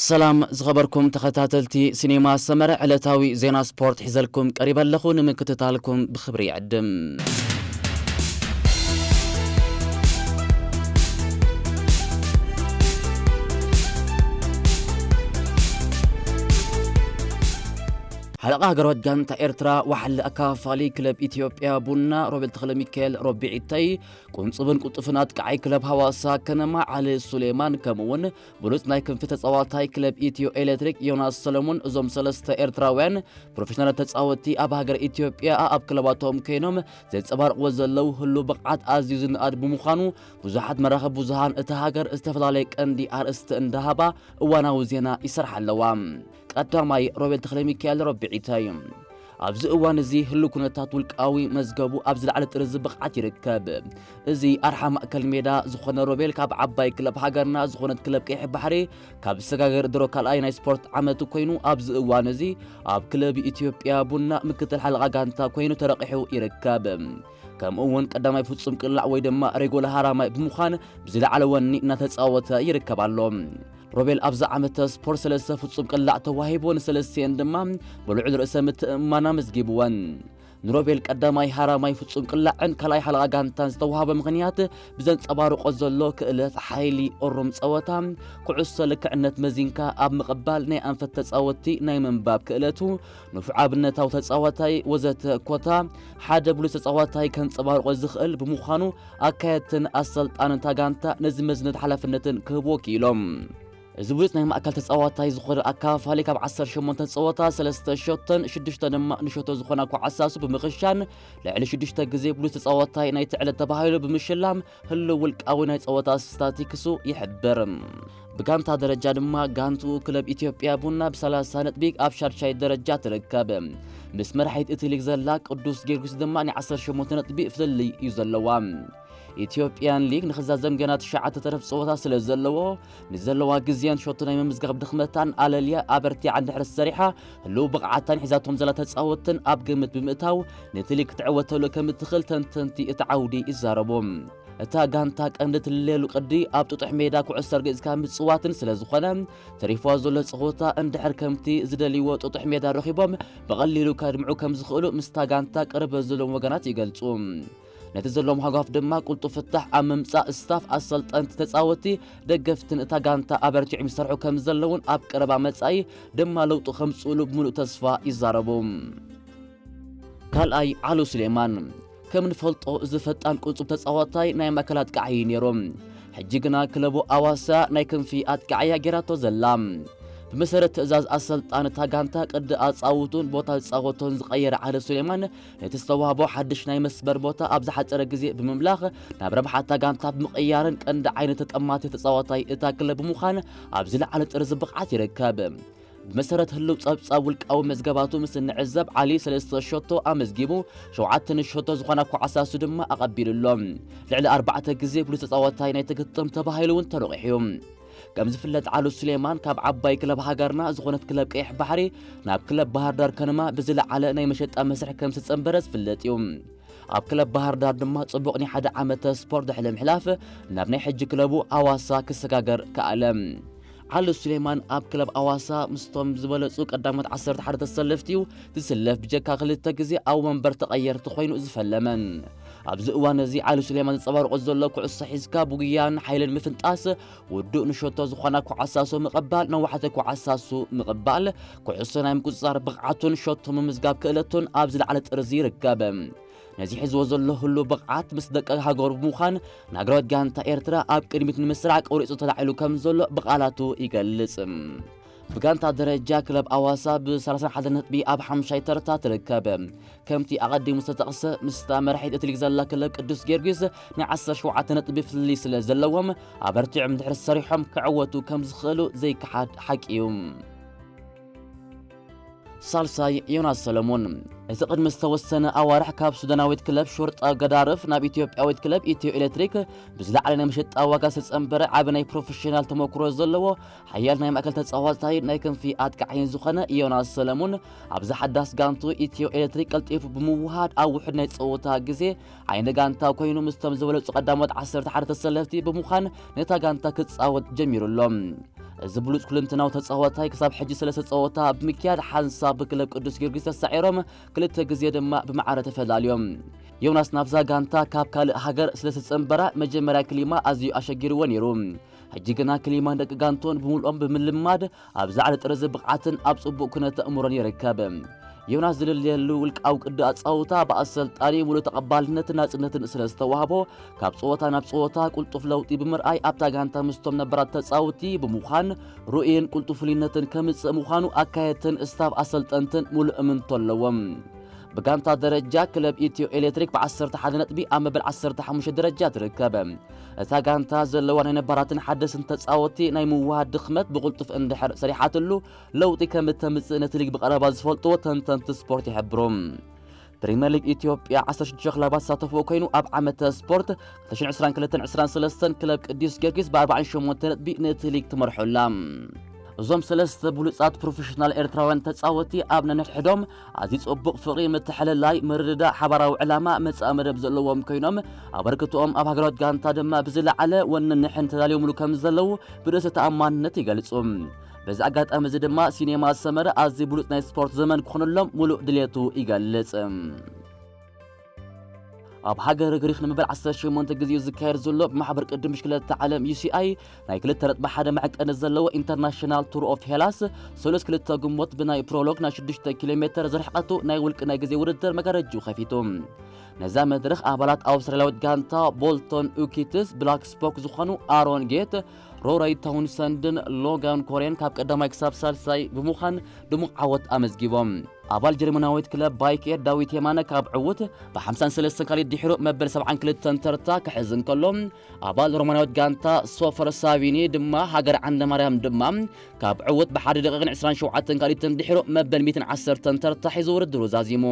ሰላም ዝኸበርኩም ተኸታተልቲ ሲኔማ ሰመረ፣ ዕለታዊ ዜና ስፖርት ሒዘልኩም ቀሪበ ኣለኹ። ንምክትታልኩም ብኽብሪ ይዕድም። ሓለቓ ሃገራዊት ጋንታ ኤርትራ፣ ዋሕሊ ኣካፋሊ ክለብ ኢትዮጵያ ቡና ሮቤል ተኽለሚካኤል ሮቢዒተይ፣ ቁንጽብን ቁልጡፍን ኣጥቃዓይ ክለብ ሃዋሳ ከነማ ዓሊ ሱሌማን፣ ከምኡ'ውን ብሉጽ ናይ ክንፊ ተጻዋታይ ክለብ ኢትዮ ኤሌክትሪክ ዮናስ ሰለሙን፣ እዞም ሰለስተ ኤርትራውያን ፕሮፌሽናል ተጻወትቲ ኣብ ሃገር ኢትዮጵያ ኣብ ክለባቶም ኮይኖም ዘንጸባርቕዎ ዘለዉ ህሉው ብቕዓት ኣዝዩ ዝነኣድ ብምዃኑ፣ ብዙሓት መራኸቢ ብዙሃን እታ ሃገር ዝተፈላለየ ቀንዲ ኣርእስቲ እንዳሃባ እዋናዊ ዜና ይሰርሓ ኣለዋ። ቀዳማይ፣ ሮቤል ተኽለሚካኤል ሮቢዒተይ። ኣብዚ እዋን እዚ ህሉው ኩነታት ውልቃዊ መዝገቡ ኣብ ዝለዓለ ጥርዚ ብቕዓት ይርከብ። እዚ ኣርሓ ማእከል ሜዳ ዝኾነ ሮቤል፣ ካብ ዓባይ ክለብ ሃገርና ዝኾነት ክለብ ቀይሕ ባሕሪ ካብ ዝሰጋገር ድሮ ካልኣይ ናይ ስፖርት ዓመቱ ኮይኑ፣ ኣብዚ እዋን እዚ ኣብ ክለብ ኢትዮጵያ ቡና ምክትል ሓለቓ ጋንታ ኮይኑ ተረቒሑ ይርከብ። ከምኡ እውን ቀዳማይ ፍጹም ቅላዕ ወይ ድማ ሬጎላ ሃራማይ ብምዃን ብዝለዓለ ወኒ እናተጻወተ ይርከብ ኣሎ። ሮቤል ኣብዚ ዓመተ ስፖርት ሰለስተ ፍጹም ቅላዕ ተዋሂቡ፣ ንሰለስቲኤን ድማ ብልዑል ርእሰ ምትእምማን ኣመዝጊብወን። ንሮቤል ቀዳማይ ሃራማይ ፍጹም ቅላዕን ካልኣይ ሓለቓ ጋንታን ዝተዋህበ ምኽንያት ብዘንጸባርቆ ዘሎ ክእለት፣ ሓይሊ፣ እሩም ጸወታ፣ ኩዕሶ ልክዕነት መዚንካ ኣብ ምቕባል ናይ ኣንፈት ተጻወትቲ ናይ ምንባብ ክእለቱ፣ ንፉዕ ኣብነታዊ ተጻዋታይ ወዘተ ኮታ ሓደ ብሉጽ ተጻዋታይ ከንጸባርቆ ዝኽእል ብምዃኑ፣ ኣካየድትን ኣሰልጣንን እታ ጋንታ ነዚ መዝነት ሓላፍነትን ክህብዎ ክኢሎም። እዚ ብሉጽ ናይ ማእከል ተጻዋታይ ዝኾነ ኣካፋሊ ካብ ዓሰርተ ሸሞንተ ጸወታ ሰለስተ ሸቶን ሽዱሽተ ድማ ንሸቶ ዝኾና ኳዕሳሱ ብምኽሻን ልዕሊ ሽዱሽተ ግዜ ብሉጽ ተጻዋታይ ናይቲ ዕለት ተባሂሉ ብምሽላም ህሉው ውልቃዊ ናይ ጸወታ ስታቲክሱ ይሕብር። ብጋንታ ደረጃ ድማ ጋንትኡ ክለብ ኢትዮጵያ ቡና ብሰላሳ ነጥቢ ኣብ ሻድሻይ ደረጃ ትርከብ። ምስ መራሒት እቲ ሊግ ዘላ ቅዱስ ጊዮርጊስ ድማ ናይ ዓሰርተ ሸሞንተ ነጥቢ ፍልልይ እዩ ዘለዋ። ኢትዮጵያን ሊግ ንኽዛዘም ገና ትሽዓተ ተረፍ ጸወታ ስለ ዘለዎ፣ ንዘለዋ ግዜን ሸቶ ናይ ምምዝጋብ ድኽመታን ኣለልያ ኣበርቲዓ እንድሕር ሰሪሓ፣ ህሉው ብቕዓታን ሒዛቶም ዘላ ተጻወትን ኣብ ግምት ብምእታው፣ ነቲ ሊግ ክትዕወተሉ ከም እትኽእል ተንተንቲ እቲ ዓውዲ ይዛረቡ። እታ ጋንታ ቀንዲ ትልለየሉ ቅዲ ኣብ ጥጡሕ ሜዳ ኩዕሶ ኣርጊጽካ ምጽዋትን ስለ ዝኾነ፣ ተሪፍዋ ዘሎ ጸወታ እንድሕር ከምቲ ዝደልይዎ ጥጡሕ ሜዳ ረኺቦም ብቐሊሉ ከድምዑ ከም ዝኽእሉ ምስታ ጋንታ ቅርበት ዘለዎም ወገናት ይገልጹ። ነቲ ዘለዎም ሃጓፍ ድማ ቅልጡፍ ፍታሕ ኣብ ምምጻእ ስታፍ፣ ኣሰልጠንቲ፣ ተጻወቲ፣ ደገፍትን እታ ጋንታ ኣበርቲዖም ይሰርሑ ከም ዘለውን ኣብ ቀረባ መጻኢ ድማ ለውጢ ከምጽእሉ ብምሉእ ተስፋ ይዛረቡ። ካልኣይ ዓሉ ሱሌማን። ከም ንፈልጦ እዚ ፈጣን ቅልጹብ ተጻዋታይ ናይ ማእከል ኣጥቃዓይ እዩ ነይሩ። ሕጂ ግና ክለቡ ኣዋሳ ናይ ክንፊ ኣጥቃዓያ ጌራቶ ዘላ። ብመሰረት ትእዛዝ ኣሰልጣኒ እታ ጋንታ ቅዲ ኣጻውቱን ቦታ ዝጻወቶን ዝቐየረ ዓሊ ሱሌማን ነቲ ዝተዋህቦ ሓድሽ ናይ መስመር ቦታ ኣብ ዝሓጸረ ግዜ ብምምላኽ ናብ ረብሓ እታ ጋንታ ብምቕያርን ቀንዲ ዓይነት ተጠማቲ ተጻዋታይ እታ ክለብ ብምዃን ኣብ ዝለዓለ ጥርዚ ብቕዓት ይርከብ። ብመሰረት ህሉው ጸብጻብ ውልቃዊ መዝገባቱ ምስ እንዕዘብ ዓሊ ሰለስተ ሸቶ ኣመዝጊቡ ሸውዓተ ንሸቶ ዝኾና ኳዕሳሱ ድማ ኣቐቢሉ ኣሎ። ልዕሊ ኣርባዕተ ግዜ ብሉጽ ተጻዋታይ ናይቲ ግጥም ተባሂሉ እውን ተረቑሑ እዩ። ከም ዝፍለጥ ዓሉ ሱሌማን ካብ ዓባይ ክለብ ሃገርና ዝኾነት ክለብ ቀይሕ ባሕሪ ናብ ክለብ ባህር ዳር ከነማ ብዝለዓለ ናይ መሸጣ መስርሕ ከም ዝተጸንበረ ዝፍለጥ እዩ። ኣብ ክለብ ባህር ዳር ድማ ጽቡቕ ናይ ሓደ ዓመተ ስፖርት ድሕሪ ምሕላፍ ናብ ናይ ሕጂ ክለቡ ኣዋሳ ክሰጋገር ከኣለ። ዓሊ ሱሌማን ኣብ ክለብ ኣዋሳ ምስቶም ዝበለጹ ቀዳሞት ዓሰርተ ሓደ ተሰለፍቲ እዩ ዝስለፍ። ብጀካ ክልተ ግዜ ኣብ ወንበር ተቐየርቲ ኮይኑ ዝፈለመን። ኣብዚ እዋን እዚ ዓሊ ሱሌማን ዘንጸባርቆ ዘሎ ኩዕሶ ሒዝካ ብጉያን ሓይልን ምፍንጣስ፣ ውዱእ ንሸቶ ዝኾና ኳዕሳሱ ምቕባል፣ ነዋሕቲ ኳዕሳሱ ምቕባል፣ ኩዕሶ ናይ ምቁጽጻር ብቕዓቱን ሸቶ ምምዝጋብ ክእለቱን ኣብ ዝለዓለ ጥርዚ ይርከብ። ነዚ ሒዝዎ ዘሎ ህሉው ብቕዓት ምስ ደቂ ሃገሩ ብምዃን ንሃገራዊት ጋንታ ኤርትራ ኣብ ቅድሚት ንምስራዕ ቆሪጹ ተላዒሉ ከም ዘሎ ብቓላቱ ይገልጽ። ብጋንታ ደረጃ ክለብ ኣዋሳ ብ ሰላሳ ሓደ ነጥቢ ኣብ ሓምሻይ ተርታ ትርከብ። ከምቲ ኣቐዲሙ ዝተጠቕሰ፣ ምስታ መራሒት እቲ ሊግ ዘላ ክለብ ቅዱስ ጊዮርጊስ ናይ ዓሰርተ ሸውዓተ ነጥቢ ፍልልይ ስለ ዘለዎም፣ ኣበርቲዖም እንድሕር ሰሪሖም ክዕወቱ ከም ዝኽእሉ ዘይከሓድ ሓቂ እዩ። ሳልሳይ፣ ዮናስ ሰለሙን። እቲ ቅድሚ ዝተወሰነ ኣዋርሕ ካብ ሱዳናዊት ክለብ ሾርጣ ገዳርፍ ናብ ኢትዮጵያዊት ክለብ ኢትዮ ኤሌክትሪክ ብዝለዓለ ናይ መሸጣ ዋጋ ዝተጸንበረ ዓቢ ናይ ፕሮፌሽናል ተመክሮ ዘለዎ ሓያል ናይ ማእከል ተጻዋታይ ናይ ክንፊ ኣጥቃዓይን ዝኾነ ዮናስ ሰለሙን፣ ኣብዚ ሓዳስ ጋንቱ ኢትዮ ኤሌክትሪክ ቀልጢፉ ብምውሃድ ኣብ ውሑድ ናይ ጸወታ ግዜ ዓይኒ ጋንታ ኮይኑ ምስቶም ዝበለጹ ቀዳሞት ዓሰርተ ሓደ ተሰለፍቲ ብምዃን ነታ ጋንታ ክጻወት ጀሚሩ ኣሎ። እዚ ብሉጽ ኩልንትናዊ ተጻዋታይ ክሳብ ሕጂ ሰለስተ ጸወታ ብምክያድ ሓንሳብ ብክለብ ቅዱስ ጊዮርጊስ ተሳዒሮም፣ ክልተ ግዜ ድማ ብማዕረ ተፈላልዮም። ዮናስ ናብዛ ጋንታ ካብ ካልእ ሃገር ስለ ዝተጸንበራ መጀመርያ ክሊማ ኣዝዩ ኣሸጊርዎ ነይሩ። ሕጂ ግና ክሊማን ደቂ ጋንቶን ብምልኦም ብምልማድ ኣብ ዛዕሊ ጥርዚ ብቕዓትን ኣብ ጽቡቕ ኩነተ እምሮን ይርከብ። ዮናስ ዝልለየሉ ውልቃዊ ቅዲ ኣጻውታ ብኣሰልጣኒ ሙሉእ ተቐባልነትን ናጽነትን ስለ ዝተዋህቦ፣ ካብ ጸወታ ናብ ጸወታ ቅልጡፍ ለውጢ ብምርኣይ ኣብታ ጋንታ ምስቶም ነባራት ተጻውቲ ብምዃን ርኡይን ቅልጡፍ ፍሉይነትን ከምጽእ ምዃኑ ኣካየድትን ስታፍ ኣሰልጠንትን ሙሉእ እምንቶ ኣለዎም። ብጋንታ ደረጃ ክለብ ኢትዮ ኤሌክትሪክ ብ ዓሰርተ ሓደ ነጥቢ ኣብ መበል ዓሰርተ ሓሙሽተ ደረጃ ትርከብ። እታ ጋንታ ዘለዋ ናይ ነባራትን ሓደስትን ተጻወቲ ናይ ምውሃድ ድኽመት ብቕልጡፍ እንድሕር ሰሪሓትሉ ለውጢ ከም እተምጽእ ነቲ ሊግ ብቐረባ ዝፈልጥዎ ተንተንቲ ስፖርት ይሕብሩ። ፕሪምየር ሊግ ኢትዮጵያ ዓሰርተ ሽዱሽተ ክለባት ዝሳተፍዎ ኮይኑ ኣብ ዓመተ ስፖርት ክልተ ሽሕን ዕስራን ክልተን ዕስራን ሰለስተን ክለብ ቅዱስ ጊዮርጊስ ብ ኣርባዓን ሸሞንተ ነጥቢ ነቲ ሊግ ትመርሖ ኣላ። እዞም ሰለስተ ብሉጻት ፕሮፌሽናል ኤርትራውያን ተጻወቲ ኣብ ነንሕድሕዶም ኣዝዩ ጽቡቕ ፍቕሪ፣ ምትሕልላይ፣ ምርድዳእ፣ ሓባራዊ ዕላማ፣ መጻኢ መደብ ዘለዎም ኮይኖም፣ ኣበርክቶኦም ኣብ ሃገራዊት ጋንታ ድማ ብዝለዓለ ወንን ኒሕን ተዳልዮምሉ ከም ዘለዉ ብርእሰ ተኣማንነት ይገልጹ። በዚ ኣጋጣሚ እዚ ድማ ሲኔማ ሰመረ ኣዝዩ ብሉጽ ናይ ስፖርት ዘመን ክኾነሎም ሙሉእ ድሌቱ ይገልጽ። ኣብ ሃገረ ግሪኽ ንመበል ዓሰርተ ሸሞንተ ግዜኡ ዝካየድ ዘሎ ብማሕበር ቅድም ብሽክለታ ዓለም ዩ ሲ ኣይ ናይ ክልተ ነጥቢ ሓደ መዕቀኒ ዘለዎ ኢንተርናሽናል ቱር ኦፍ ሄላስ ሰሉስ ክልተ ግንቦት ብናይ ፕሮሎግ ናይ ሽዱሽተ ኪሎ ሜተር ዝርሕቐቱ ናይ ውልቂ ናይ ግዜ ውድድር መጋረጅኡ ከፊቱ። ነዛ መድረኽ ኣባላት ኣውስትራልያዊት ጋንታ ቦልቶን ኡኪትስ ብላክ ስፖክ ዝኾኑ ኣሮን ጌት፣ ሮረይ ታውንሰንድን ሎጋን ኮሬን ካብ ቀዳማይ ክሳብ ሳልሳይ ብምዃን ድሙቕ ዓወት ኣመዝጊቦም። ኣባል ጀርመናዊት ክለብ ባይክ ኤር ዳዊት የማነ ካብ ዕዉት ብ ሓምሳን ሰለስተን ካልኢት ድሒሩ መበል ሰብዓን ክልተን ተርታ ክሕዝ እንከሎ፣ ኣባል ሮማናዊት ጋንታ ሶፈር ሳቪኒ ድማ ሃገር ዓንደ ማርያም ድማ ካብ ዕዉት ብሓደ ደቂቕን ዕስራን ሸውዓተን ካልኢትን ድሒሩ መበል ሚእትን ዓሰርተን ተርታ ሒዙ ውድድሩ ዛዚሙ።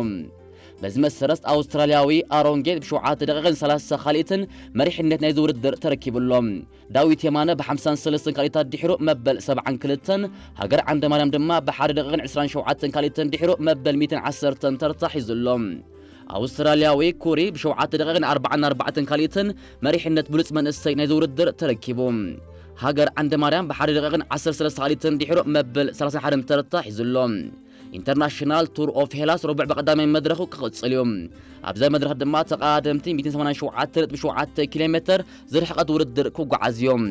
በዚ መሰረት ኣውስትራልያዊ ኣሮን ጌት ብሸውዓተ ደቂቕን ሰላሳ ካልኢትን መሪሕነት ናይዚ ውድድር ተረኪቡ ኣሎ። ዳዊት የማነ ብ ሓምሳን ሰለስተን ካልኢታት ድሒሩ መበል ሰብዓን ክልተን፣ ሃገር ዓንደ ማርያም ድማ ብ ሓደ ደቂቕን ዕስራን ሸውዓተን ካልኢትን ድሒሩ መበል ሚእትን ዓሰርተን ተርታ ሒዙ ኣሎ። ኣውስትራልያዊ ኩሪ ብ ሸውዓተ ደቂቕን ኣርባዓን ኣርባዕተን ካልኢትን መሪሕነት ብሉጽ መንእሰይ ናይዚ ውድድር ተረኪቡ። ሃገር ዓንደ ማርያም ብ ሓደ ደቂቕን ዓሰርተ ሰለስተ ካልኢትን ድሒሩ መበል ሰላሳን ሓደን ተርታ ሒዙ ኣሎ። ኢንተርናሽናል ቱር ኦፍ ሄላስ ረቡዕ ብቐዳማይ መድረኹ ክቕጽል እዩ። ኣብዛ መድረኽ ድማ ተቐዳደምቲ ሚእትን ሰማንያን ሸውዓተ ነጥቢ ሸውዓተ ኪሎ ሜተር ዝርሕቐት ውድድር ክጓዓዝ እዮም።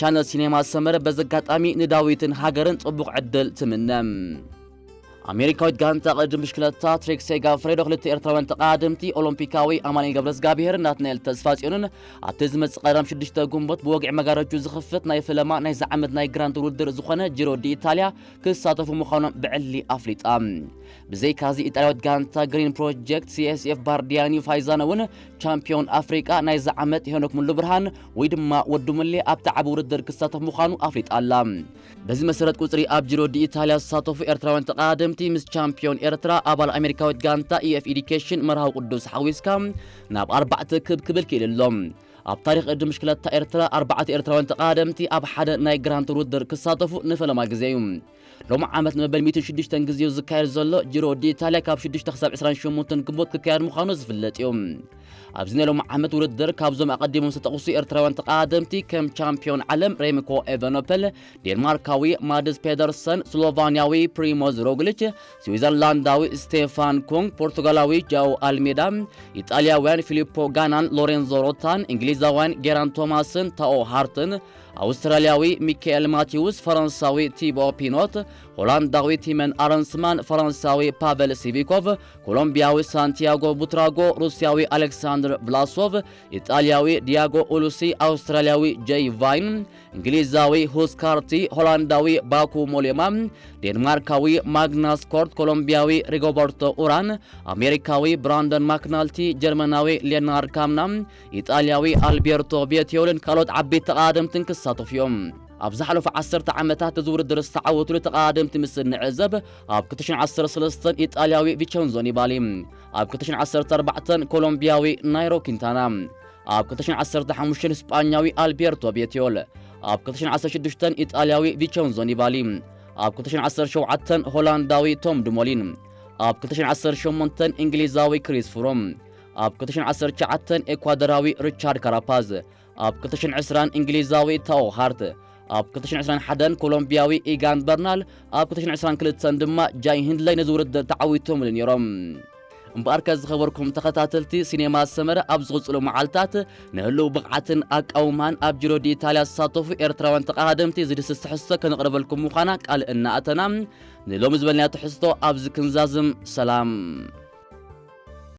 ቻነል ሲኔማ ሰመረ በዚ ኣጋጣሚ ንዳዊትን ሃገርን ጽቡቕ ዕድል ትምነ። ኣሜሪካዊት ጋንታ ቅድድም ብሽክለታ ትሬክ ሴጋ ፍሬዶ ክልተ ኤርትራውያን ተቐዳደምቲ ኦሎምፒካዊ ኣማኑኤል ገብረዝጋብሄርን ናትናኤል ተስፋጽዮንን ኣብቲ ዝመጽእ ቀዳም ሽዱሽተ ግንቦት ብወግዒ መጋረጁ ዝኽፈት ናይ ፈለማ ናይዚ ዓመት ናይ ግራንድ ውድድር ዝኾነ ጂሮ ዲ ኢታልያ ክሳተፉ ምዃኖም ብዕሊ ኣፍሊጣ። ብዘይካዚ ኢጣልያዊት ጋንታ ግሪን ፕሮጀክት ሲ ኤስ ኤፍ ባርዲያኒ ፋይዛኖ እውን ቻምፒዮን ኣፍሪቃ ናይዚ ዓመት ሄኖክ ሙሉ ብርሃን ወይ ድማ ወዲ ሙሌ ኣብቲ ዓቢ ውድድር ክሳተፍ ምዃኑ ኣፍሊጣ ኣላ። በዚ መሰረት ቁጽሪ ኣብ ጂሮ ዲ ኢታልያ ዝሳተፉ ኤርትራውያን ተቐዳደምቲ ምስ ቻምፒዮን ኤርትራ ኣባል ኣሜሪካዊት ጋንታ ኢ ኤፍ ኤዱኬሽን መርሃዊ ቅዱስ ሓዊስካ ናብ ኣርባዕተ ክብ ክብል ክኢሉ ኣሎ። ኣብ ታሪኽ ቅድድም ብሽክለታ ኤርትራ ኣርባዕተ ኤርትራውያን ተቐዳደምቲ ኣብ ሓደ ናይ ግራንድ ቱር ውድድር ክሳተፉ ንፈለማ ግዜ እዩ። ሎሚ ዓመት ንመበል ሚእትን ሽዱሽተን ግዜኡ ዝካየድ ዘሎ ጂሮ ዲ ኢታልያ ካብ ሽዱሽተ ክሳብ ዕስራን ሸሞንተን ግንቦት ክካየድ ምዃኑ ዝፍለጥ እዩ። ኣብዚ ናይ ሎሚ ዓመት ውድድር ካብዞም ኣቐዲሞም ዝተጠቕሱ ኤርትራውያን ተቐዳደምቲ ከም ቻምፒዮን ዓለም ሬምኮ ኤቨኖፐል፣ ዴንማርካዊ ማድስ ፔደርሰን፣ ስሎቫንያዊ ፕሪሞዝ ሮግሊች፣ ስዊዘርላንዳዊ ስቴፋን ኩንግ፣ ፖርቱጋላዊ ጃኦ ኣልሜዳ፣ ኢጣልያውያን ፊሊፖ ጋናን ሎሬንዞ ሮታን፣ እንግሊዛውያን ጌራን ቶማስን ታኦ ሃርትን፣ ኣውስትራልያዊ ሚካኤል ማቲውስ፣ ፈረንሳዊ ቲቦ ፒኖት፣ ሆላንዳዊ ቲመን ኣረንስማን፣ ፈረንሳዊ ፓቨል ሲቪኮቭ፣ ኮሎምቢያዊ ሳንቲያጎ ቡትራጎ፣ ሩስያዊ ኣሌክሳንድር ቭላሶቭ፣ ኢጣልያዊ ዲያጎ ኡሉሲ፣ ኣውስትራልያዊ ጄይ ቫይን፣ እንግሊዛዊ ሁስካርቲ፣ ሆላንዳዊ ባኩ ሞሌማ፣ ዴንማርካዊ ማግናስ ኮርት፣ ኮሎምቢያዊ ሪጎበርቶ ኡራን፣ ኣሜሪካዊ ብራንደን ማክናልቲ፣ ጀርመናዊ ሌናርድ ካምና፣ ኢጣልያዊ ኣልቤርቶ ቢዮቲዮልን ካልኦት ዓበይቲ ተቐዳደምትን ክሳተፉ እዮም። ኣብ ዝሓለፉ ዓሰርተ ዓመታት እዚ ውድድር ዝተዓወቱሉ ተቐዳደምቲ ምስ እንዕዘብ፣ ኣብ ክልተ ሽሕን ዓሰርተ ሰለስተን ኢጣልያዊ ቪቸንዞ ኒባሊ፣ ኣብ ክልተ ሽሕን ዓሰርተ ኣርባዕተን ኮሎምቢያዊ ናይሮ ኪንታና፣ ኣብ ክልተ ሽሕን ዓሰርተ ሓሙሽተን ስጳኛዊ ኣልቤርቶ ቤትዮል፣ ኣብ ክልተ ሽሕን ዓሰርተ ሽዱሽተን ኢጣልያዊ ቪቸንዞ ኒባሊ፣ ኣብ ክልተ ሽሕን ዓሰርተ ሸውዓተን ሆላንዳዊ ቶም ዱሞሊን፣ ኣብ ክልተ ሽሕን ዓሰርተ ሸሞንተን እንግሊዛዊ ክሪስ ፍሩም፣ ኣብ ክልተ ሽሕን ዓሰርተ ትሽዓተን ኤኳዶራዊ ሪቻርድ ካራፓዝ፣ ኣብ ክልተ ሽሕን ዕስራን እንግሊዛዊ ታኦ ሃርት፣ ኣብ ክልተ ሽሕን ዕስራን ሓደን ኮሎምቢያዊ ኢጋን በርናል፣ ኣብ ክልተ ሽሕን ዕስራን ክልተን ድማ ጃይ ሂንድለይ ነዚ ውድድር ተዓዊቶምሉ ነይሮም። እምበኣርከ ዝኸበርኩም ተኸታተልቲ፣ ሲኔማ ሰመረ ኣብ ዝቕጽሉ መዓልታት ንህልው ብቕዓትን ኣቃውማን ኣብ ጂሮ ዲ ኢታልያ ዝሳተፉ ኤርትራውያን ተቐዳደምቲ ዝድስስ ትሕዝቶ ከነቕርበልኩም ምዃና ቃል እናኣተና፣ ንሎሚ ዝበልናዮ ትሕዝቶ ኣብዚ ክንዛዝም። ሰላም።